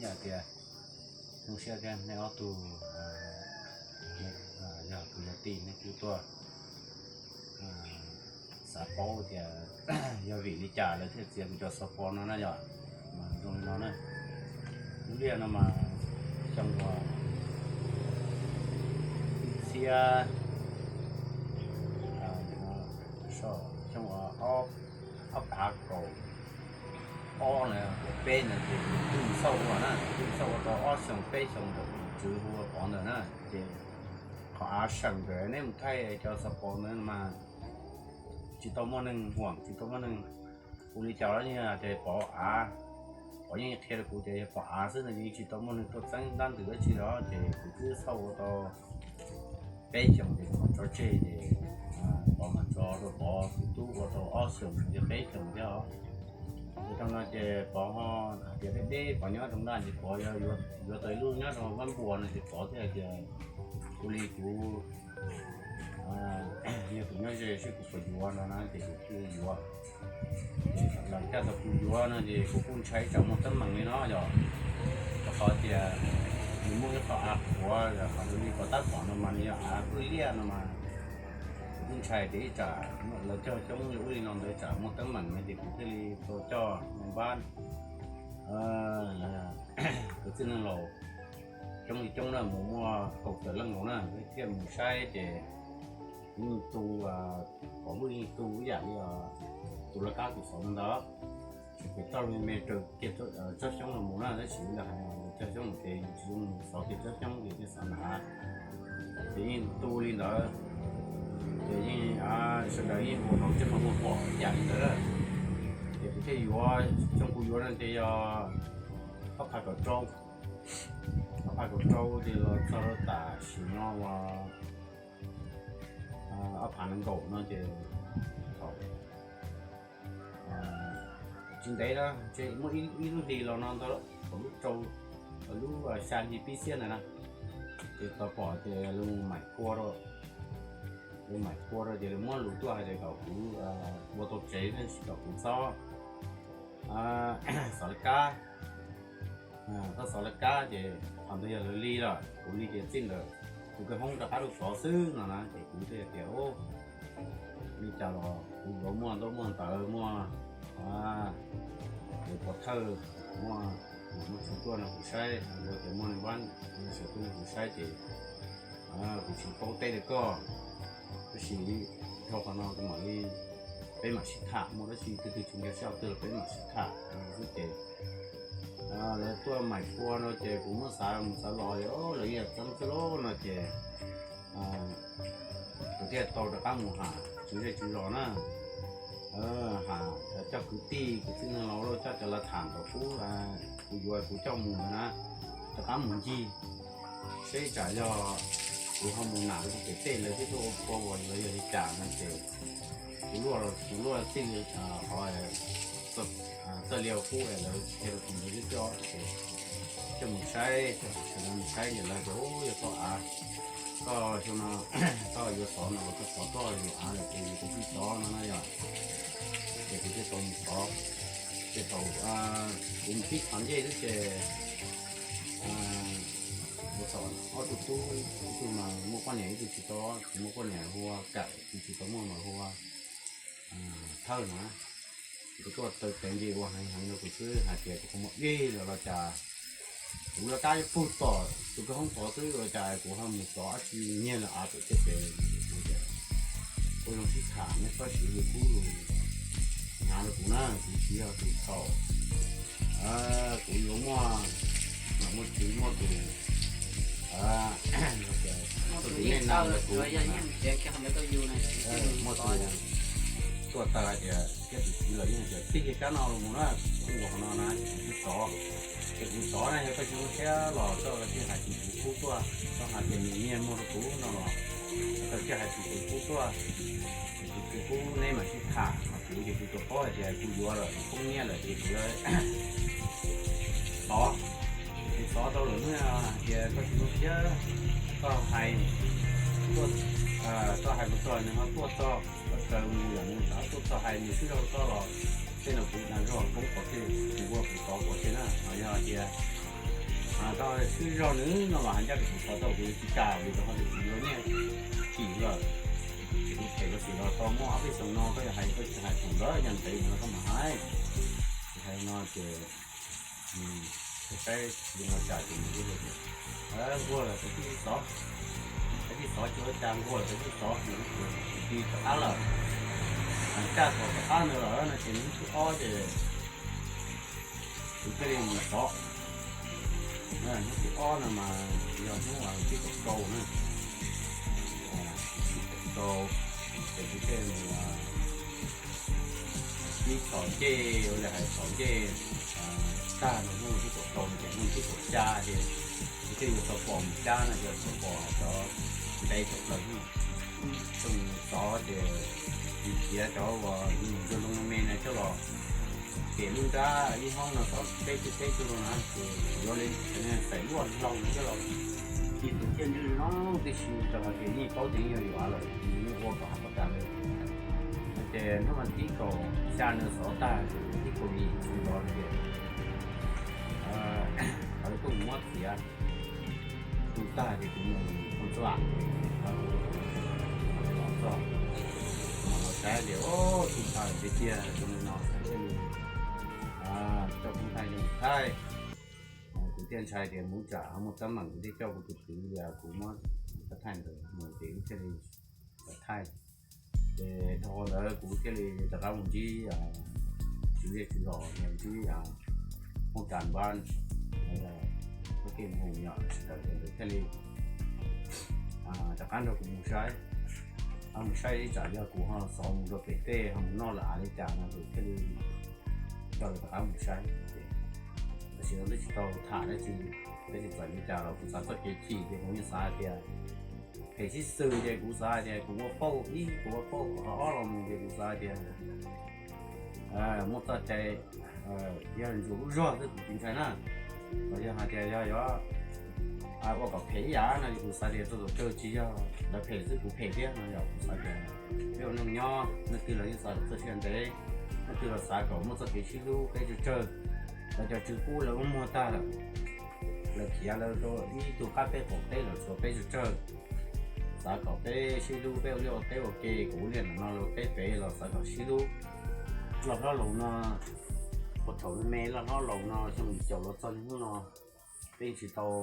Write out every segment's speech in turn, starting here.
Hais tias zoo siab thiab nej ob tug, yog kuv yog tij nej kuj tuaj xav paub tias yog vim li cas lawv thiaj txiav kuv cov xov pos no na yom. Mas zoo li no na, lub liaj no mas xyoo uas ib txhiab, xyoo ob phav kaum ob na, kaum peb ntawd ces twb mus xauj ua na, twb mus xauj ua tau ob xyoos peb xyoos ntawm tus tswv hu ua Pov ntawd na. Ces qhov av seem ntawd nej mus thaij cov xov pos ntawd mas tsis tau muaj neeg huam, tsis tau muaj neeg ua li cas los yeej tias pov av. Pov yeej qhia rau kuv tias yog pov av xwb no, yeej tsis tau muaj neeg tuaj txeeb ntab ntws dab tsi los, ces kuv twb xauj ua tau peb xyoos ces kuv mam tso tseg ces Pov mam tso rau Pov tus tub ua tau ob xyoos thiab peb xyoos thiab os. Ces thaum no ces Pov ho hais tias deb deb Pov nyob rau ntaj ces Pov yuav tau ib lub nyob rau Vaj Npuas no ces Pov thiaj hais tias ua li kuv yog tus nyob ze seb kuv puas yuav no na, ces kuv thiaj yuav. Ces los caj tau kuv yuav no ces kuv kuj ntshai tsam muaj teeb meem li no yom, rau qhov tias nws muaj ib qho av qhuav, qhov li Pov tab tom no mas nws yog av kwj liaj no mas kuv kuj ntshai tias ib tsam lawv cog xyoob li ub li no ntawd tsam muaj teeb meem no ces kuv thiaj li tau coj npab kwv tij neej laus coob li coob na, mus muaj kaum tawm leej nkaus na, thiaj mus saib ces yeej tu, Pov yeej tu ib yam li tus laj kab kuv xov ntawd, ces txoj me me raws kiag tsob xyoob los mus na, tab sis yog hais tias cog xyoob ces yus tsis zoo mus xov kiag tsob xyoob ces thiaj xav hnav. Ces yeej tu li ntawd, ces yeej sawv daws yeej ua hauv tsev mas muaj pom ib yam li ntawd. Ces kuv thiaj yuav, xyoo kuv yuav no ces yog ob phav kaum rau, ob phav kaum rau ces los txog rau tam sim no uas ob phav nees nkaum no ces thaum tsis ntev na, muaj ib lub hli los no ntag, thaum lub rau, lub xya hli pib xiab ntawd na, ces tau pom tias lawv maim kua rau, lawv maim kua rau ces lawv muab lus tuaj hais tias kom kuv ua tau tsev tab sis kom kuv txhob xov laj kab, txhob xov laj kab ces qhov ntawd yog lawv li lawm, kuv li tias txij ntawm tus kwj hoob rov qab rau tod xwb no na, ces kuv thiaj tias li cas los kuv yuav muaj ntaub muaj ntawv, muaj tus pov thawj, muaj, muaj tshoob tuaj no kuv saib, yuav tias muaj npab sawv tuaj no kuv saib ces kuv tsis paub teb rau koj, tab sis dhau qhov no kuv mam li, peb mam sib tham, muaj dab tsi twg twg tsis nkag siab twg los peb mam sib tham xwb ces lawv tuaj maim kua no ces kuv muab xav mus xav los ces lawv yeej txeeb xwb lauj no ces kuv thiaj tau rov qab mus ham tswv zej tswv zos na, ham coj kwv tij kwv tij neeg laus coj cov lav tham kom kuv, kuv yuav kuv coj mus ntawd na, rov qab mus ncig seb tsam yog kuv ho mus nam rau kuv pem tej lawv thiaj tuaj ua pov los yog li cas no ces kuv luaj, kuv luaj txij qhov txoj liaj qub es lawv qhia rau kuv ntawd xwb ces coj mus saib, sawv daws mus saib ces lawv tias yog koj av, koj xyoo no koj yuav tod no los koj tod, koj yuav av lawm ces yus kuv tsis tod no na yom. Ces kuv thiaj tau mus tod. Ces thaum kuv mus tib qhov ncej xwb ces ua txhaum ob tug tub, ib tug mas muaj poj niam ib tug tsis tau, kuv muaj poj niam hu ua Kam, tus tsis tau muaj mas hu ua Thawj na. Kuv tuaj taw teev nce ua heev heev rau kuv xwb hais tias kuv qhov muag dej lawm los cas kuv laj kab pug tom tus kwj hoob tod xwb los cas kuv ho mus tod dab tsi nyiag lawv av pem tej pem. Kuv tias ua zoo sib tham, neb txhob siv yus kub lus hnyav rau kuv na, kuv tsis yog tus txhaum. Kuv yuav muaj nom muaj tswv, muaj tus, tus nej na, tus, muaj tus tuaj taw hais tias thiab tus txiv lawm yeej hais tias tij kiag kab no los mus na, kuv ua qhov no na ces kuv tsis tod. Ces kuv tod na, yog koj tsis muaj siab los koj thiaj hais tus tswv pub tuaj, koj hais tias nws nyiag muag rau kuv no los koj thiaj hais tus tswv pub tuaj. Ces tus tswv pub neb mam sib tham, ho kuv ces kuv tsuas paub hais tias kuv yuav lawm, kuv poob nyiaj lawm ces kuv tod. Kuv tod rau lawm na, hais tias koj tsis muaj siab, koj hais tuaj, koj hais mus txog nws ho tuaj txog, koj raws mus yam nws tuaj txog hais nws swb zog koj los tej no kuv dag zog poob pov tseg, kuv ua kuv tod pov tseg na. Ho yog hais tias Koj swb zog nws no los hais ncaj rau kuv xov tau kuv yuav tsis kam vim rau qhov tias kuv yuav nyiaj chim lawm. Tsis kuv them koj xwb los tau muaj ob peb xyoos no koj yuav hais koj tsis hais thaum ntawd yog ntev mus no koj mam hais. Tsis hais no ces saib saib li no tsam ces nws thiaj li tias nquag lawm kav tsij xov, kav tsij xov tsis ua cas, nquag lawm kav tsij xov, nws tus txiv rov qab lawm. Caj thaum rov qab ntawd lawm no ces hnub thib ob ces kuv thiaj li mus xov. Hnub thib ob no mas yog hnub vas thib kaum rau na, thib kaum rau, ces kuv thiaj li mus pib txhom ncej, ua li hais txhom ncej tag rau hnub thib kaum rau no ces hnub thib kaum xya ces kuv thiaj yuav xov pos mus cab no ces xov pos cov ntev tshaj plaws no, xov ces nws khiav cov uas nws zoo zoo me me no coj los pem lub nrab ib hoob no teb teb teb tsuj rau na ces yuav li xaim luaj hlau no coj los ci tus ciaj ntswg no tib si rau hais tias yeej paub tias yeej yog yuav lawm, nws yeej ua kom hav pab tas li. Ces hnub vas thib kaum xya nws xov tag ces thib kaum yim txog los ces lawv tuaj mus muab txiav tu tag ces kuv mus hu txoj los txog, los saib tias o, tu tag tiag tiag zoo li no, thiaj li coj kuv thaij zoo thaij. Kuv thiaj ntshai tias mus tsam ho muaj teeb meem kuv thiaj coj kuv tus kwv li kuv muab thaij ntawd mus ces wb thiaj li thaij. Ces dhau ntawd kuv thiaj li rov qab mus ntsib tswv zej tswv zos, ntsib Hmoob Kas Npab, Hmoob Kev Hoo yom, sawv daws ces nkawd thiaj li rov qab nrog kuv mus saib, mus saib ib tsam yog kuv ho xov mus rau pem tej ho mus noj lawm av li cas no ces thiaj li coj lawv rov qab mus saib. Ces tab sis twb tsis tau tham dab tsi, tab sis txawm li cas los kuv xav txoj kev chim ces kuv yeej xav hais tias phem sib xws ces kuv xav hais tias kuv ua pauj ib, kuv ua pauj qhov ob los mus ces kuv xav hais tias muaj txoj cai, yog ntsuas lub zog xwb kuv tsis ntshai na. Los yog hais tias yog yuav ua kom phem ib yam no ces kuv xav tias txog thaum kawg tsis yog lawv phem xwb kuv phem thiab no yom. Kuv xav tias peb ua neej nyob leej twg los yeej xav kom txoj sia ntev, leej twg los xav kom muaj txoj kev sib hlub peb tsawg tsawg. Lawv cov tswv qub lawv muab muag tag lawm, lawv khiav lawv rau ib tug qab peb qaum teb lawm tshuav peb tsawg tsawg. Xav kom peb sib hlub peb ua liaj ua teb ua ke, kuv ua liaj ntawm no los peb pem los xav kom sib hlub. Loj hlob laus no, puag thaum me me loj hlob laus no xyoo yim caum los txog niaj hnub no peb tsis tau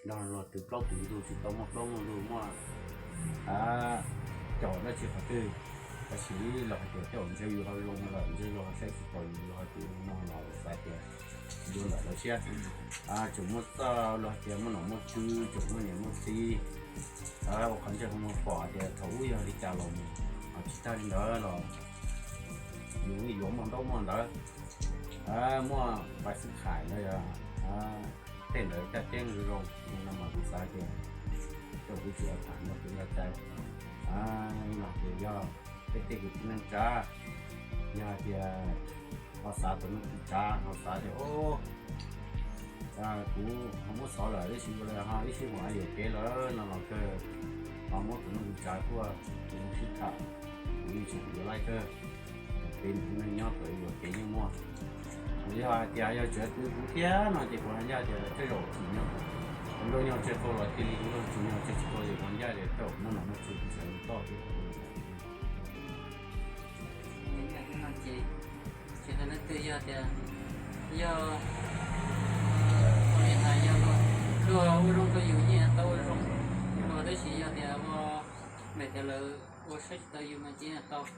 nrog luag twv plaub twv ntug, tsis tau muaj plaub muaj ntug muaj caum dab tsi qhov twg. Tab sis los hais tias tej zaum ntshe yus ho zoo lawm, ntshe luag ho saib tsis taus yus, luag ho twv no los xav tias yuav ntawm lawv siab. Tseem muaj txoj luag hais tias muaj nom muaj tswv, tseem muaj niam muaj txiv, ua qhov ntsej ho muag pom tias thaum ub yog li cas los mus. Tsis tag li ntawd los yus yuav muaj ntaub muaj ntawv, muaj pais xwb khaim los yog tej ntawd caj ceeb zoo zoo no mas kuv xav tias coj kuv tsis tham no kuv yog cai. Mas ces yog peb tej kwv tij neej tsa, yog hais tias ho xav tus neeg tsav ho xav tias kuv ho muab xov lawm ib sim ua li ho ib sij mus yuam kev lawm no los kawg, ho muab tus neeg tsav tuaj kuv sib tham, kuv yeej tsis yuav laij kawg. Peb tus neeg nyob tau yuam kev yeej muaj. Yog hais tias yog tseem kwv kuv thiab no ces kuv hais ncaj tias tej zaum tsim nyog, nrog nyog tseg tau los cia li, nrog tsim nyog tseg tsis tau ces kuv hais ncaj tias tej zaum muaj nom muaj tswv kuv tseem toj thiab. Ces hais leej twg yog tias yog ua li hais yog luag ua zoo rau yus yeej tau ua zoo rau, tab sis yog tias ua ntej tias lawv ua saib tsis taus yus mas ces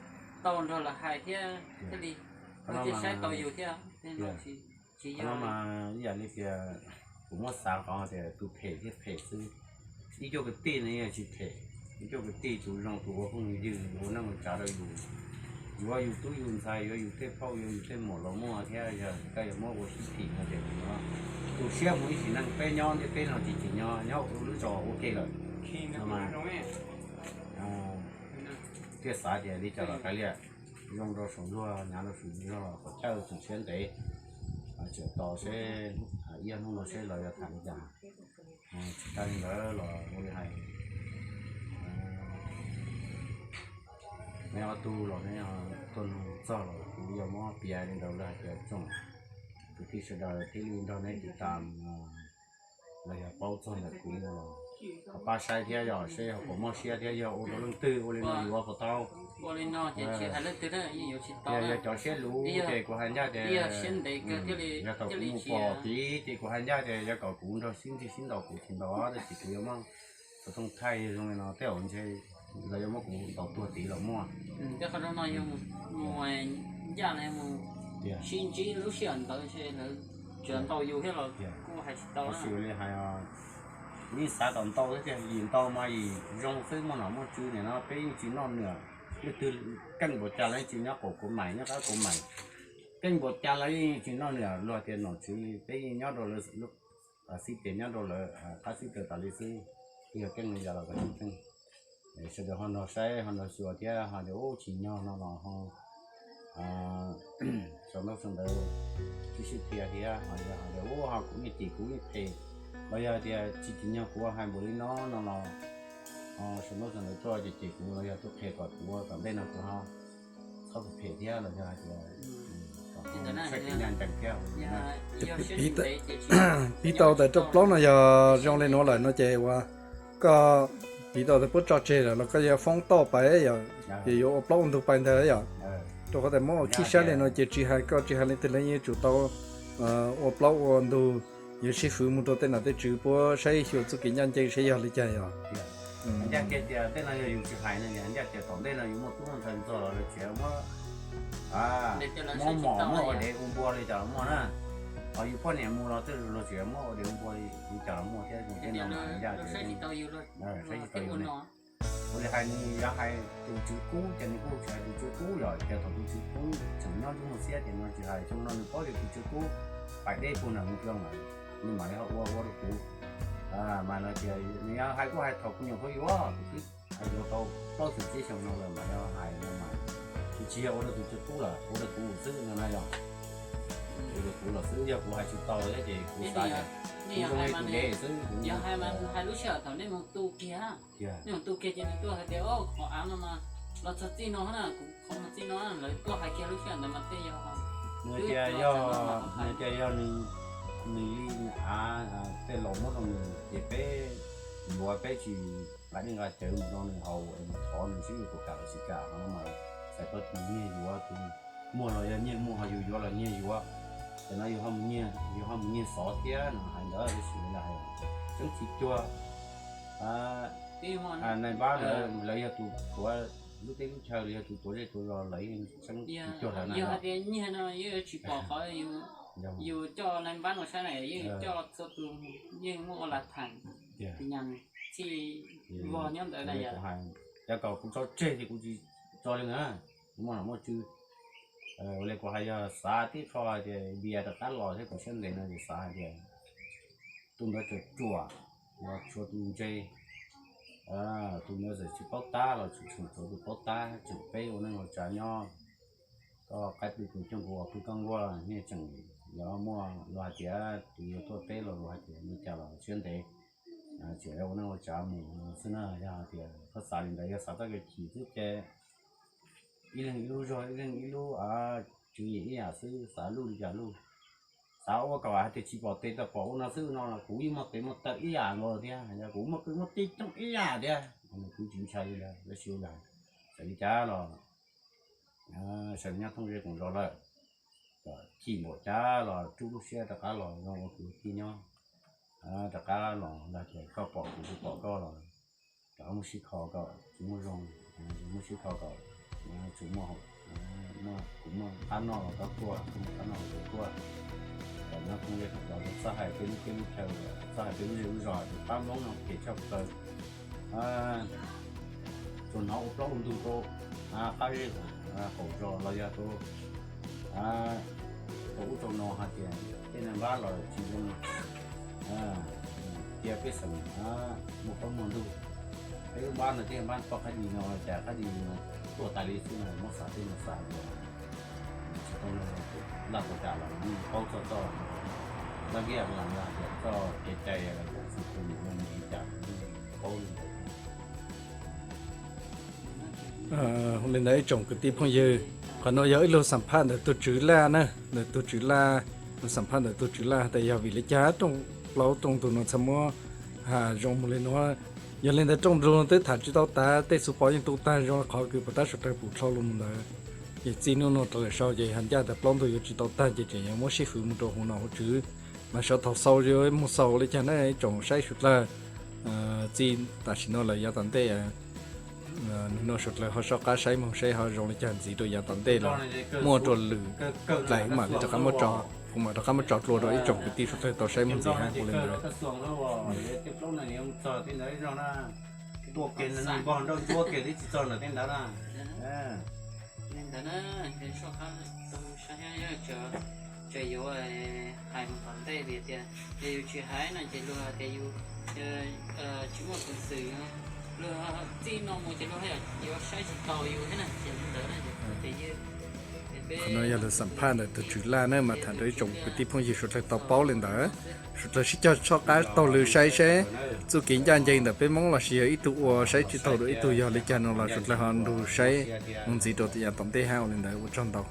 tau nrog lawv hais thiab thiaj li thiaj saib tau yus thiab. Tsis yog mas ib yam li tias kuv muab xav qhov tias tus phem thiab phem xwb, ib cuab kwv tij no yeej tsis phem, ib cuab kwv tij tus zoo tus ua phooj ywg ua neej ua tsav rau yus, yuav yus tub yus ntxhais, yuav yus tej phauj, yuav yus tej muam los muaj thiab yog koj yuav muab ua sib phim no ces tus siab mus ib sim neej peb nyob ntiaj teb no tsis tsim nyog nyob lub zos ua ke lawm no mas thiaj xav tias li cas los kav liam, zoo rau saum luag hnyav rau saum luag los kom caij tseem siab ntev, tseem tos seb ib ob hnub no seb lawv yuav tham li cas. Tsis tas li ntawd los ua li hais, neb ob tug los neb tuaj nug txog los kuv yuav muab piav li ntawd lawm hais tias tsoom kwv tij sawv daws thiaj li nrog neb tiv tas los yog paub txog ntawm kuv no los ho pab saib thiab yog seb ho puas mob siab thiab yog ua rau leej twg ua li no yuav puas tau. Ua li no ces tsis hais leej twg, yog cov siab luv ces kuv hais ncaj tias yog thaum kuv mus pom tid ces kuv hais ncaj tias yuav kom kuv nrog sib ntsig sib ntaus kuv tsis ntaus, tab sis kuv yuav muab xov tooj thaij zoo li no tej zaum ntshe lawv yuav muab kuv ntaus tuag tid los muaj. Ncaj no mus ncaj no mus sib ntsib lub sij hawm ntawd ntshe lawv tsuas ntaus yus thiab los kuj hais tsis tau. Tab sis li hais, yeej xav kom ntau thiab tiag, yim ntau mas yim zoo xwb, muaj nom muaj tswv nim no peb yeej tsis noj nws. Leej twg keej npaum cas los yeej tsis nyob qaum kuv mais, nyob qab kuv mais. Keej npaum cas los yeej tsis noj nws, luag tias nom tswv li peb yeej nyob rau lawv xib tes, nyob rau lawv qab xib taws tas li xwb. Twb yog keej li cas los koj tsis keej. Sawv daws ho nrog saib ho nrog xyuas thiab ho tias ub tsis nyog no los ho sau ntaub sau ntawv sib sib qhia thiab ho tias ub ho kuv yeej cem kuv yeej phem los yog tias tsis tsim nyog kuv hais npaum li no no los ho sau ntaub sau ntawv tuaj cem cem kuv los yog tuaj qhia kom kuv tom ntej no kuv ho txhob phem thiab los yog hais tias kom ho saib kev ncaj ncees thiab. Piv tau tas rau plaub no yog zoo li nuav lawm no ces ua koj piv tau tas puab tso tseg lawm los koj yuav foob tauj pais yom, ces yuav ua plaub ua ntug pais ntag yom. Rau qhov tas muab ua khib sab li no ces tsis hais koj tsis hais leej twg los yeej yuav tsum tau ua plaub ua ntug, yuav sib fwv mus rau tej nom tej tswv puab saib xyuas txuj kev ncaj ncees saib yog li cas yog. Ncaj tiag tias tej no yog yus tsis hais ne, ncaj tias tom ntej no yus muaj tub muaj ntxhais ntxog los lawv tseem muab muab mom muab ua dev ua npua li cas los muaj na. Ho yus poj niam mus los tej zaum luag tseem muab ua dev ua npua li cas los muaj thiab. Tej no mas ncaj tias saib tsis tau yus ne. Ua li hais nws yog hais tus tswv kub ces nws kuj tsis hais tus tswv kub yom, ces thaum tus tswv kub tseem nyob ntuj muaj xiab ces no tsis hais, xyoo no nws paub tias tus tswv kub pais deb puag nram mus dloo lawm, nws mam li ho ua ua rau kuv. Mas no tias nws yog hais kuj hais thaum kuv nyuam qhuav yuav, kuv twb hais yuav tau plaub xyoo tsib xyoo no lawm mas yog hais no mas, kuv tsis yog ua rau tus tswv kub lawm, ua rau kuv xwb no na yog. Ua rau kuv los xwb, yog kuv hais tsis tau thiab ces kuv xav tias kuv zoo li tus dev xwb. Yog hais mas hais lub sij hawm thaum nej mus tu kiag, nej mus tu kiag ces nws tuaj hais tias qhov av no mas los txog txij no na, kuv qhov muag txij no, lawv tuaj hais kiag lub sij hawm ntawd mas tej yog nws tias yog nws li av tej laus muab rau nws ces peb yuav, peb tsis nqa dej nqa cawv mus rau nws haus es mus thov nws seb nws puas kam los tsis kam no mas txhais tau tus nyiag yuav tus muag los yog nyiag muag, ho yus yuav los nyiag yuav. Ces no yus ho mus nyiag, yus ho mus nyiag xov thiab no hais ntawd tab sis yog tseeb txiv cuag nais npab lawv, lawv yog tus tuav lub teb lub chaw, lawv yog tus tuav zej tuav zos, lawv yeej tseeb txiv cuag lawv na. Yog hais tias nyiag no yeej tsis pom qhov yus coj nais npab no saib na, yeej coj txhua tus yeej muaj ua las theem, tis nyas txhij vog nyob ntawd na yom. Cov kom kuv tso tseg ces kuv tsis tso li na, kuv muaj nom muaj tswv. Ua li kuv hais yog xav tib qho hais tias Npias rov qab los thiab kuv siab ntev no ces xav hais tias tus ntawd tseem ruam, los tshuav tus ntse. Tus ntawd txawm tsis paub tab los tseem tshuav tus paub tab, tseem peb ua neej ua tsav nyob. Koj qaib pw kuv cooj kuv uas pw koj nkuaj, nej tseem yuav muaj luag hais tias tus yuav tuaj peb los luag hais tias li cas los siab ntev, tseem yuav ua neej ua tsav mus xwb na. Yog hais tias koj xav li ntawd, yog xav txoj kev chim xwb ces ib leeg ib lub zog, ib leeg ib lub tswv yim ib yam xwb, xav luj li cas luj. Xav ua kom hais tias tsis pom tes tau pom ua no xwb no, kuv yeej muaj tes muaj taw ib yam nkaus thiab, yog kuv muaj kwj muaj tij coob ib yam thiab, kuv tsis ntshai li ntawd, tab sis yog txawm li cas los sawv daws nyob thoob zej koom zos lawm, kom chim npaum cas los rub lub siab rov qab los zoo ua kwv tij nyob, rov qab los lag tias koj pom kuv, kuv pom koj los rov qab muab sib kho kom tsis muaj zoo, muab sib kho kom tsis muaj, kuv muaj qab noj los koj tuaj, koj muaj qab noj los kuv tuaj. Nyob thoob zej koom zos txhob hais peb lub teb lub chaw, txhob hais peb lub zej lub zos, tus pab Hmoob no phem tshaj plaws. Tsuas hnov ua plaub ua ntug rau qab zej qaum zos los yog rau ub rau no hais tias tej nais npab los tsis zoo cia pej xeem muaj plaub muaj ntug. Peb lub npab no tej npab poj Qab Dis no cas Qab Dis tuaj tas li xwb na, muab xav tej no xav tias tsis tau no laj tau cas los yeej paub txog txoj laj ntiaj las tias txoj kev cai los yog xib fwb mus li cas yeej paub li ntawd. Li ntawd ib tsoom kwv tij phooj ywg, qhov no yog ib lug xam phaj ntawm tug tswv laj na, ntawm tug tswv laj, lug xam phaj ntawm tug tswv laj tas yog vim li cas rooj plaub rooj ntug no txhaj muab ha zoo mus li no. Yog li ntawd rooj ntug no twb tham tsis tau tas, tej xuv pos yeej tu tag zoo qhov kws puas tab suav dlawg pum dlhau lug mus ntawd. Ces txij hnub no rau lawm sau ces ha ncaj tas plaub ntug yuav tsis tau tag ces tseem yuav muab sib fwv mus rau huv nom huv tswv. Mas sau thaum xaus yuav mus xaus li cas na ib tsoom saib suav dlawg. Txij tam sim no lawm yav tom ntej no suav dlawg ho soj qab saib moog saib ho zoo li cas ntxiv rau yav tom ntej los muaj rua lwm dlaim mam li rov qab muab tso, kuv mam rov qab muab tso dlua rau ib tsoom kwv tij suav dlawg tau saib moog ntxiv hab ua li ntawd. Tua kiag nroj ntsuab kiag twb tsis txog ntawm tej ntawd na. Li ntawd na, soj qab tau saib, tseem yuav hais mus tom ntej vim tias yog yus tsis hais no ces luag hais tias yus tsis muaj peev xwm, luag txij no mus ces luag yuav saib tsis taus yus thiab na, ces li ntawd na ces qhov no yog lawv xam phaj ntawm tug Tswv Laj na mas tham rau ib tsoom kwv tij phooj ywg suav dlawg tau paub li ntawd. Suav dlawg sib cog soj qab taug lw saib seb txuj kev ncaj ncees ntawm peb Moob los sis yog ib tug ua saib tsis taug dua ib tug yog li cas no los suav dlawg ho nrug saib mus ntxiv rau yav tom ntej hab ua li ntawd ua tsaug ntau.